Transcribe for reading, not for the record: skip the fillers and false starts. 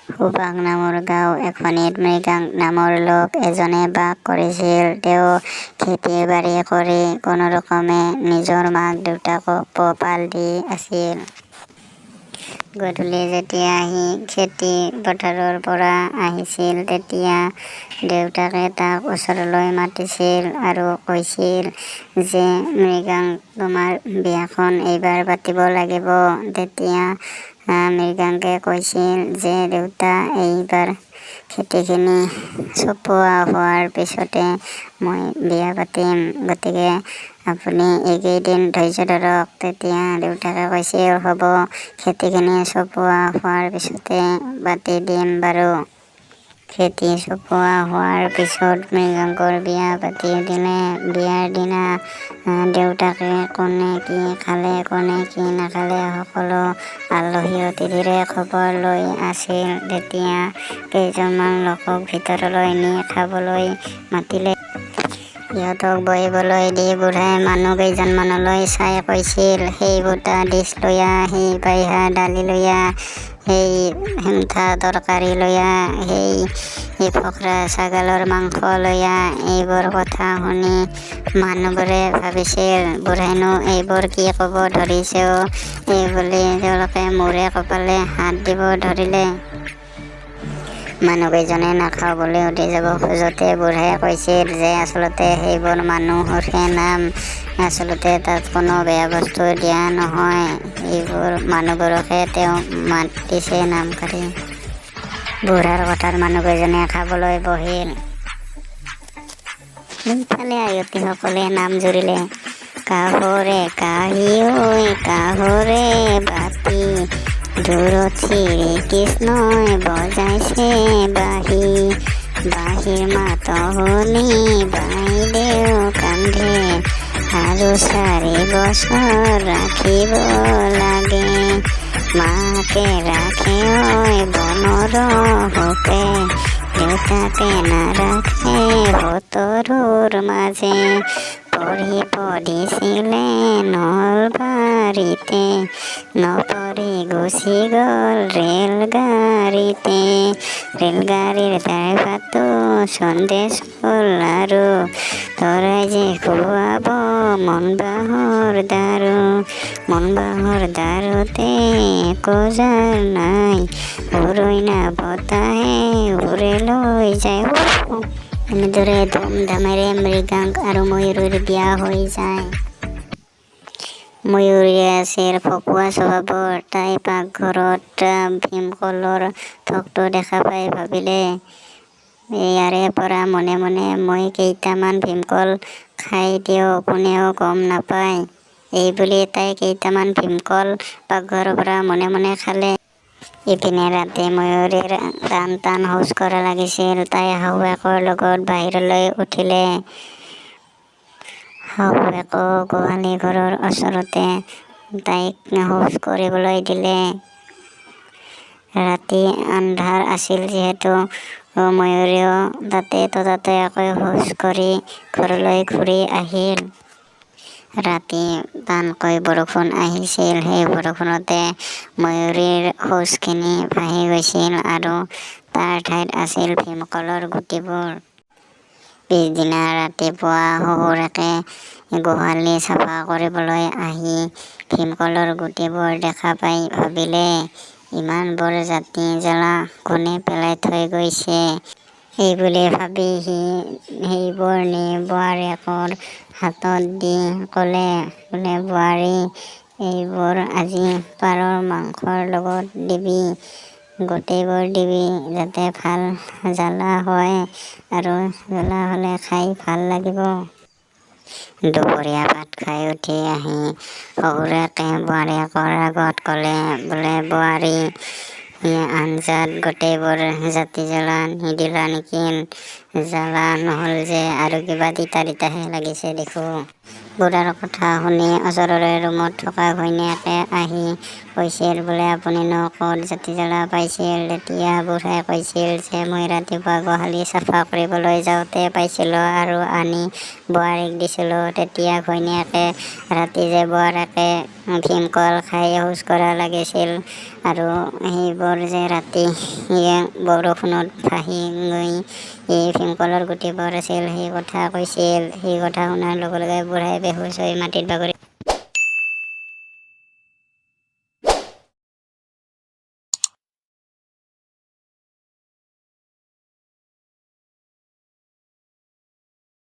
সুভাষ নামৰ গাঁও এখনিত মৃগাংক নামৰ লোক এজনে বাস কৰিছিল। তেওঁ খেতি-বাৰী কৰি কোনোৰকমে নিজৰ মাক-দেউতাকক পোহপাল দি আছিল। গধূলি যেতিয়া সি খেতি পথাৰৰ পৰা আহিছিল, তেতিয়া দেউতাকে তাক ওচৰলৈ মাতিছিল আৰু কৈছিল যে, "মৃগাংক, তোমাৰ বিয়াখন এইবাৰ পাতিব লাগিব।" তেতিয়া মৃগাংকে কৈছিল যে, "দেউতা, এইবাৰ খেতিখিনি চপোৱা হোৱাৰ পিছতে মই বিয়া পাতিম, গতিকে আপুনি এইকেইদিন ধৈৰ্য ধৰক।" তেতিয়া দেউতাকে কৈছিল, "হ'ব, খেতিখিনি চপোৱা হোৱাৰ পিছতে পাতি দিম বাৰু।" খেতি চপোৱা হোৱাৰ পিছত মৃগাংকৰ বিয়া পাতি দিলে। বিয়াৰ দিনা দেউতাকে কোনে কি খালে, কোনে কি নাখালে সকলো আলহী অতিথিৰে খবৰ লৈ আছিল। তেতিয়া কেইজনমান লোকক ভিতৰলৈ নি খাবলৈ মাতিলে। সিহঁতক বহিবলৈ দি বুঢ়াই মানুহ কেইজনমানলৈ চাই কৈছিল, "সেই বুটা ডিছ লৈ আহ, সেই বাঁইহা দালি লৈ আহ, সেই হেমঠা তৰকাৰী লৈ আহ, সেই ফকৰা ছাগালৰ মাংস লৈ আহ।" এইবোৰ কথা শুনি মানুহবোৰে ভাবিছিল, বুঢ়াইনো এইবোৰ কি ক'ব ধৰিছে অ', এইবুলি তেওঁলোকে মূৰে কপালে হাত দিব ধৰিলে। মানুহকেইজনে নাখাওঁ বুলি উঠি যাব খোজোঁতে বুঢ়াই কৈছিল যে আচলতে সেইবোৰ মানুহৰহে নাম, আচলতে তাত কোনো বেয়া বস্তু দিয়া নহয়, সেইবোৰ মানুহবোৰকহে তেওঁ মাতিছে নাম কাঢ়ি। বুঢ়াৰ কথাত মানুহকেইজনে খাবলৈ বহিল। ইফালে আয়তীসকলে নাম জুৰিলে, "কাষৰে কাঁহী ঐ কাষৰে বাতি, দূৰত শ্ৰীকৃষ্ণই বজাইছে বাঁহী, বাঁহীৰ মাত শুনি বাইদেউ কান্দে, আৰু 4 বছৰ ৰাখিব লাগে। মাকে ৰাখে ঐ বনৰ শোকে, দেউতাকে নাৰাখে শতৰুৰ মাজে। পঢ়িব দিছিলে নলবাৰীতে, নপঢ়ি গুচি গ'ল ৰেলগাড়ীতে। ৰেলগাড়ীৰ ড্ৰাইভাৰটো সন্দেশ হ'ল আৰু তৰাই যে খুৱাব মন বাঁহৰ দাৰু, মন বাঁহৰ দাৰুতে একো জাৰ নাই, উৰৈ বতাহে উৰে লৈ যায়।" এনেদৰে ধুমধামেৰে মৃগাংক আৰু ময়ূৰীৰ বিয়া হৈ যায়। ময়ূৰী আছিল খকুৱা স্বভাৱৰ। তাই পাকঘৰত ভীমকলৰ থোকটো দেখা পাই ভাবিলে, ইয়াৰে পৰা মনে মনে মই কেইটামান ভীমকল খাই দিওঁ, কোনেও গম নাপায়। এইবুলি তাই কেইটামান ভীমকল পাকঘৰৰ পৰা মনে মনে খালে। ইপিনে ৰাতি ময়ূৰীৰ টান টান শৌচ কৰা লাগিছিল। তাই শাহুৱেকৰ লগত বাহিৰলৈ উঠিলে। শাহুৱেকো গোহালি ঘৰৰ ওচৰতে তাইক শৌচ কৰিবলৈ দিলে। ৰাতি আন্ধাৰ আছিল যিহেতু ময়ূৰীও তাতে ততাতৈয়াকৈ শৌচ কৰি ঘৰলৈ ঘূৰি আহিল। ৰাতি টানকৈ বৰষুণ আহিছিল। সেই বৰষুণতে ময়ূৰীৰ শৌচখিনি ভাহি গৈছিল আৰু তাৰ ঠাইত আছিল ভীমকলৰ গুটিবোৰ। পিছদিনা ৰাতিপুৱা শহুৰেকে গোহালি চাফা কৰিবলৈ আহি ভীমকলৰ গুটিবোৰ দেখা পাই ভাবিলে, ইমানবোৰ জাতি-জ্বলা কোনে পেলাই থৈ গৈছে? এইবুলি ভাবি সি সেইবোৰ নি বোৱাৰীয়েকৰ হাতত দি ক'লে বোলে, "বোৱাৰী, এইবোৰ আজি পাৰৰ মাংসৰ লগত দিবি, গোটেইবোৰ দিবি, যাতে ভাল জ্বালা হয় আৰু জ্বলা হ'লে খাই ভাল লাগিব।" দুপৰীয়া ভাত খাই উঠি আহি শহুৰেকে বোৱাৰীয়েকৰ আগত ক'লে বোলে, "বোৱাৰী, আঞ্জাত গোটেইবোৰ জাতি জ্বলা নিদিলা নেকি? জ্বালা নহ'ল যে, আৰু কিবা তিতা তিতাহে লাগিছে দেখোঁ।" বুঢ়াৰ কথা শুনি ওচৰৰে ৰুমত থকা ঘৈণীয়েকে আহি কৈছিল বোলে, "আপুনিনো ক'ত জাতি জ্বলা পাইছিল?" তেতিয়া বুঢ়াই কৈছিল যে, মই ৰাতিপুৱা গোহালি চাফা কৰিবলৈ যাওঁতে পাইছিলোঁ আৰু আনি বোৱাৰীক দিছিলোঁ। তেতিয়া ঘৈণীয়েকে ৰাতি যে বোৱাৰীয়েকে ভীমকল খাই শৌচ কৰা লাগিছিল আৰু সেইবোৰ যে ৰাতি বৰষুণত ভাহি গৈ এই ভীমকলৰ গুটিবোৰ আছিল, সেই কথা কৈছিল। সেই কথা শুনাৰ লগে লগে বুঢ়াই বেহুচ হৈ মাটিত বাগৰি